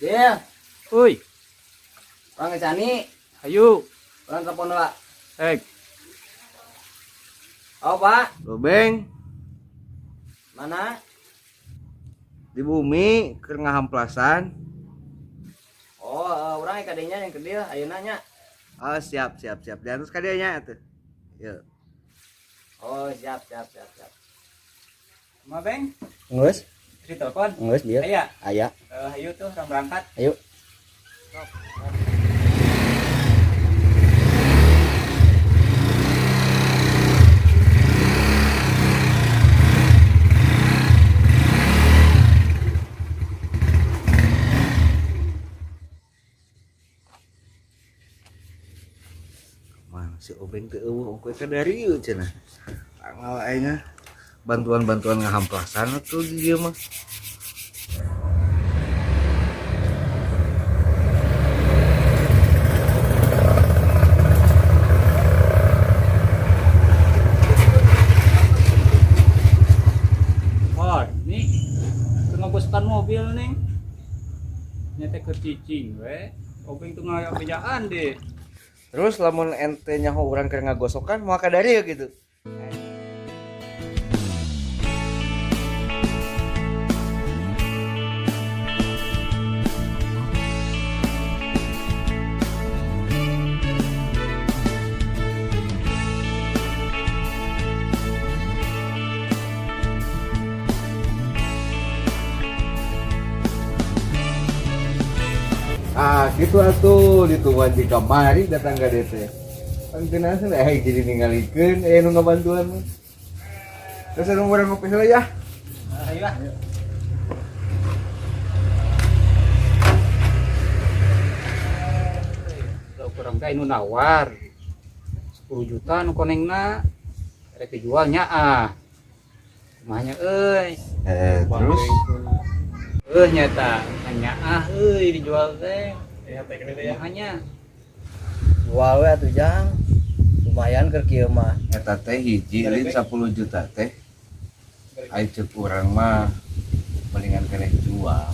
Dia, Uy, urang Cani, ayo. Urang telepon lah. Eh, Oh, Pak, Lobeng mana? Di bumi keur ngahamplasan. Oh, urang kadenya yang kedil, ayeuna nya. Oh, siap siap siap. Dan terus kadianya atuh. Yuk. Oh, siap siap siap siap. Ma Beng, Geus, di telepon. Geus dia. Aya, Aya. Ayo tuh orang berangkat. Ayo. Mana si Obeng teu eueuh ongkoh ka dari ieu cenah. Tanggal aing bantuan-bantuan ngahamplasan atuh di dieu mah. Oh, nih keur mobil nih. Nyete keur cicing we. Obeng tuh ngayaan deh. Terus lamun ente nyaho urang keur ngagosokan moal ka dari gitu. Ah, gitu atuh ditungguan di kamari datang ka dieu teh. Pangkeun eh jadi ningalikeun aya nu ngabantuan mah. Terus anu urang ngopi heula ya. Ayo ah. Kalau kurang teh nu nawar 10 juta nu konengna rek dijualnya ah. Kumahanya euy. Eh, terus Nyata hanya ah euy dijual teh. Kumahanya? Jual we atuh Jang. Lumayan keur kieu mah. Eta teh hiji lin 10 juta teh. Ai ceuk urang mah mendingan keneh jual.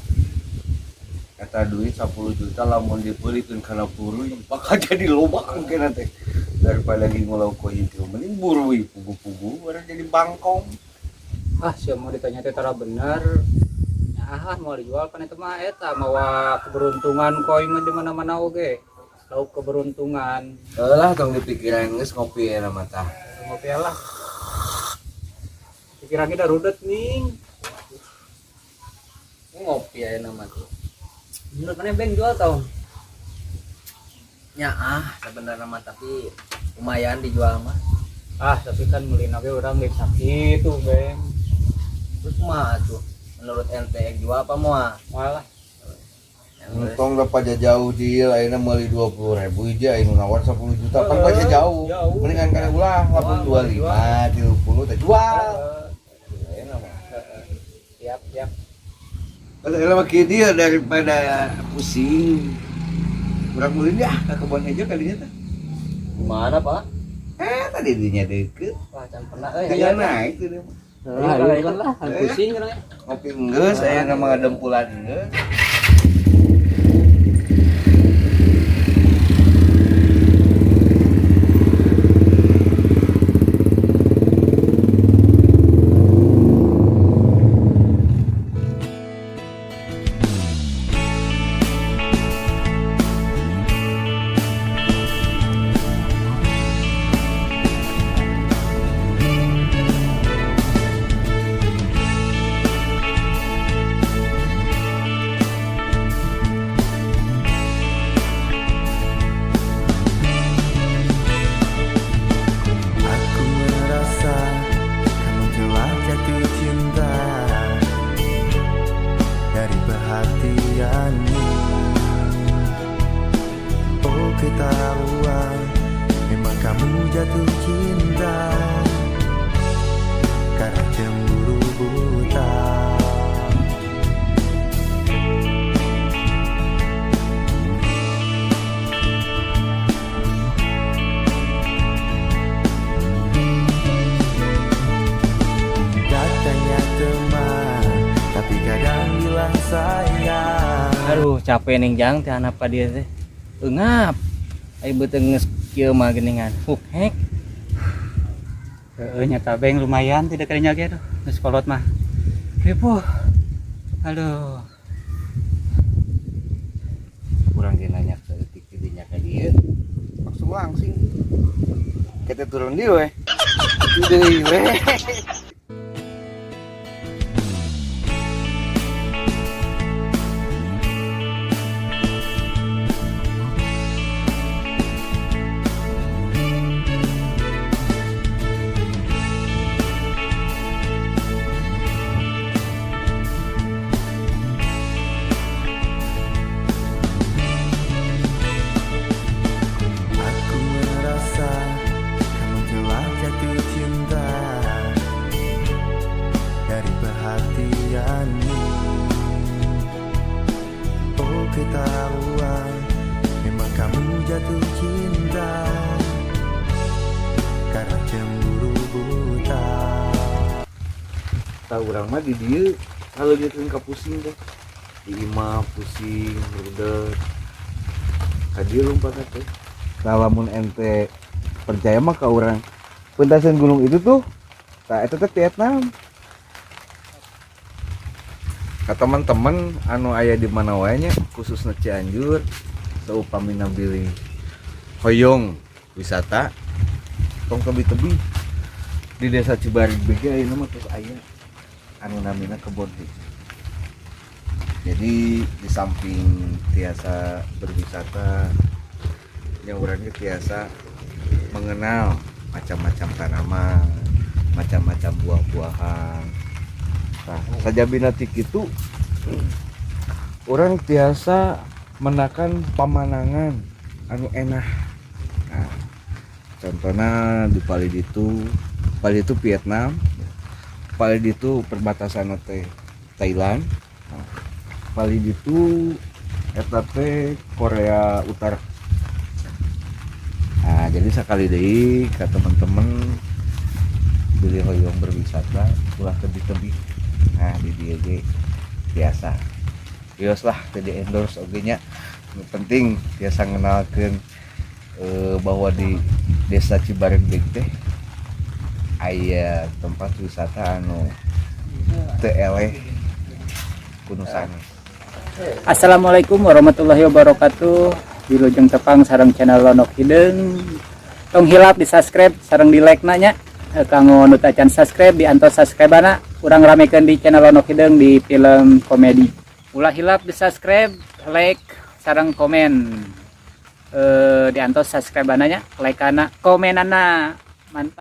Eta duit 10 juta lamun dipeulikeun kana buruy bakal jadi loba engkena teh. Daripada ngingulau ku hiji mending buruy pugu-pugu barang jadi bangkong. Ah, siapa mau ditanya teh tara bener. Ah, mau dijual kan itu mah eta mawa keberuntungan koi mah di mana-mana oge. Lauk keberuntungan. Lah tong dipikiran geus ngopi eta mah tah. Ngopi lah. Pikiran kita rudet nih. Ngopi ayeuna mah tuh. Menurut mana Beng jual tau? Ya ah, sebenarnya mah tapi lumayan dijual mah. Ah, tapi kan meulina ge urang geus sakit tuh, Beng. Terus mah tuh menurut ente jual apa moal? Moal lah. Untung udah pada jauh deal, ayeuna meuli 20.000 hiji aya nu nawar 10 juta pan pada jauh. Mendingan kana ulah lamun 25, 30 teh jual. Ayeuna mah. Siap, siap. Kalau mah kieu dia daripada pusing. Urang meuli ah ka kebon aja kalinya teh. Gimana, Pak? Eh, tadi dinya deukeut. Wah, can pernah euy. Tinggal naik tuh dia mah. Ayo lah, pusing kan. Ngopi geus ayeuna mah ngadempulan geus. Aku merasa kamu telah jatuh cinta dari perhatianmu. Oh ketahuan, memang kamu jatuh cinta karena cemburu buta. Katanya teman, tapi kadang bilang sayang. Aduh, capek ning jang teh anak pa dia teh. Eungap. Ai beuteung geus kieu mah geuningan. Huk hek. Heeh, nya tabeng lumayan tidak kalinya ge tuh. Geus kolot mah. Ripuh. Aduh. Kurang dia nanya saeutik di dinya ka dieu. Langsung langsing. Kita turun di we. Itu deui we. Aku merasa kamu telah jatuh cinta dari perhatianmu. Oh ketahuan, memang kamu jatuh cinta karena cemburu buta. Tah, urang mah di dieu ngaleungitkeun ka pusing teh. Di imah pusing, rudet. Ka dieu lompatna teh. Tah, lamun ente percaya mah ka urang, pentasan gunung itu tuh, tah eta teh Vietnam. Ka teman-teman anu aya di mana wae nya, khususna Cianjur, saupamina bilih hoyong wisata, tong tebi-tebi di desa Cibaregbeg ge ayeuna mah tos aya anu namina kebon hijau. Jadi di samping tiasa berwisata, yang orangnya tiasa mengenal macam-macam tanaman, macam-macam buah-buahan. Nah, sajabina ti kitu urang tiasa menakan pamanangan anu enak. Nah, contohnya di palih ditu, palih itu Vietnam, palih ditu perbatasan teh Thailand, nah, palih ditu eta teh Korea Utara. Nah, jadi sekali deui ka teman-teman bilih hoyong berwisata ulah tebi-tebi. Nah, di dieu ge biasa. Wios lah teu di endorse oge nya. Nu penting biasa ngenalkeun bahwa di desa Cibaregbeg teh aya tempat wisata anu teu eleh ku nu sanes. Assalamualaikum warahmatullahi wabarakatuh. Wilujeng tepang sareng channel Lonok Hideung. Tong hilap di subscribe sareng di like nanya. Kanggo nu tacan subscribe di antos subscribe ana, urang ramekeun di channel Lonok Hideung di film komedi. Ulah hilap di subscribe, like sareng komen. Di antos subscribe ananya, like ana, komenana. Mantap.